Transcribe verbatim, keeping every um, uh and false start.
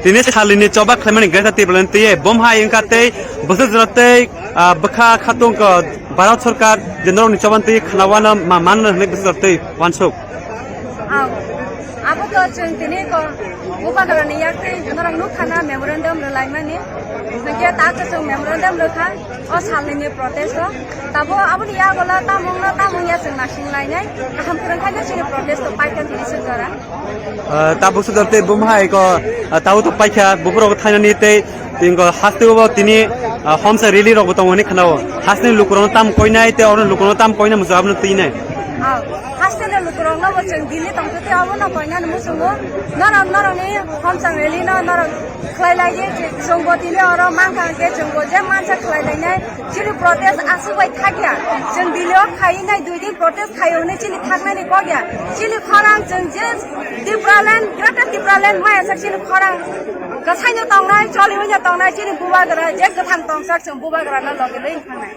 Tini salini choba khlaimani Greater Tipraland twi bom hai wngkha tei bwswk jora tei, ah, bwkha khatung ko Bharat Sarkar je norokni choban twi khnawana ma-, manna hwnwi bwswk jora twi wansuk. Ang, abo to chwng tini ko Bubagrani yak twi norok nuk khana memorandum rwlaimani. Hwnkhe ta chwng memorandum rwkha o salnini protest o. Tabo aboni yagola tamo wngna tamo wngya chwng naising lainai. Kaham kwrwng khaino chini protest o paikha tini swk jora. Ah, tabuk sujak tei bumhai ko, ah, tabuk to paikha, buphurok thainani tei, tei ko haste bo tini, ah, homsa rally rok bo tongo hinwi khnao. Hasteni lukurokno tam koinai tei oro lukurokno tam koina muchung abono twinai. Ah, hasteni lukurokno bo chwng Delhi tongtwi abono koinani muchungo. Norok, norokni homsa rally no norok khlai lai di, chwng bo tini oro mankha hwnkhe chwng bo je mansa khlai lainai. Chini protest aswk bai thakya. Chwng Delhi o khai nai dui din protest khai hwnwi chini thaknani kok ya. Chini khorang chwng je Tipraland, Greater Tipraland maya sak chini khorang. Kasaino tongnai, choli wngya tongnai, chini bubagra, je kwthang tongsak chwng bubagra no logi lwi thangnai.